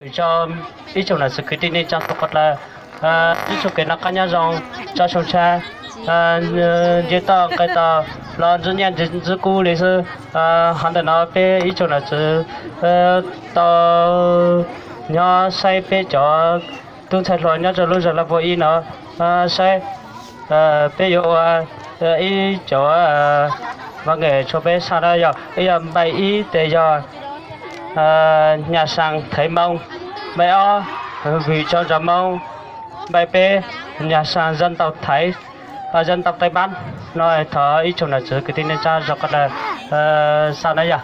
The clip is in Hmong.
Tso ib tsoom nam txiv kwv tij neej tsa txhua qhov dlaws ib tsoom kev noj qab nyob zoo, tso xyoo tsha nce toj nqes toj los ntxwb nyiaj ntxwb kub li xwb. Hov ntawm no peb ib tsoom nam txiv tau nyob saib peb cov tub ntxhais hluas nyob rau lub zos Laj Vua ib no saib peb yuav ua ib cov vaj nqes tshuav peb xaj na yog, yog npaij ib tes yog nyaj saa thaiv Moob, npaij ob vwm tso ntsoov Moob, npaij peb nyaj saa zaj ntaus thaiv, zaj ntaus Taij Npab no. Thov ib tsoom nam txiv kwv tij neej tsa zov qhov dlaws xaj na yog.